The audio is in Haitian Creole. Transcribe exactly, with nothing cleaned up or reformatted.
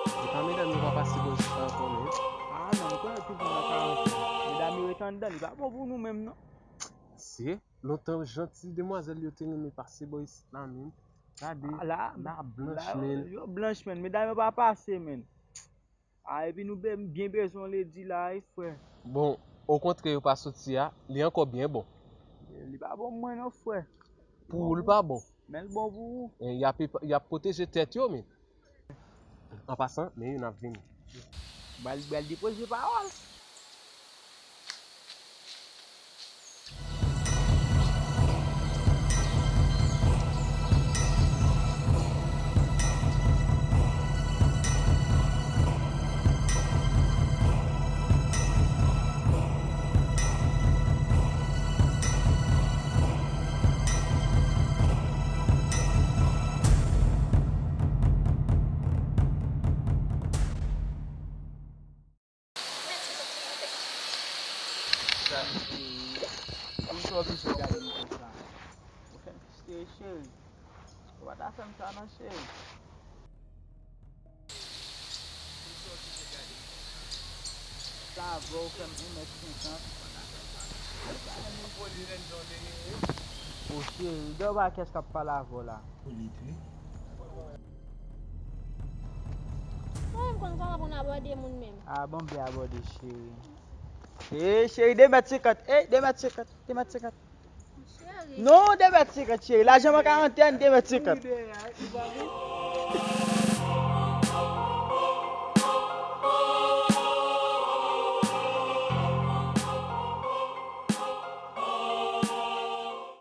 Epa medam yo pa pase bò isit la ankò, men. Ah non, m konnen tout moun nan karantèn. Medam yo ret anndan, li pa bon pou nou menm, non. Se lontan janti demwazèl yo te renmen pase bò isit la, men. Gade, la, la blanch, la, men. Yo blanch, men. Medam yo pa pase, men. Ah, epi nou be-, byen bezwen ledi la, wi, frè. Bon, okontrè, yo pa soti a, li ankò byen bon. Li pa bon pou mwen, non, frè. Pou ou, li pa bon. Men l bon pou ou. E, y ap, y ap pwoteje tèt yo, men. An pasan, men yo n ap vini. Bal, bal depoze pawòl. Sa, e, poukisa w oblije gade m konsa? Ou fè m fisteye, cheri. Ou pa ta fè m sa non, cheri. Poukisa w oblije gade m konsa? Sa vre, ou fè m yon mèt senkant. Ou pa ta fè m sa non, cheri. Ou pa renmen m poli menm jan w te ye, wi. O cheri, gade w pa kès k ap pale avè w la. Polit, wi. Mwen menm konn kòman pou n abòde moun menm. Ah, bon, m vle abòde, cheri. Ey, cheri, de mèt senkant. Ey, de mèt senkant. De mèt senkant. Cheri. Non, de mèt senkant, cheri. Lajan m an karantèn, de mèt senkant.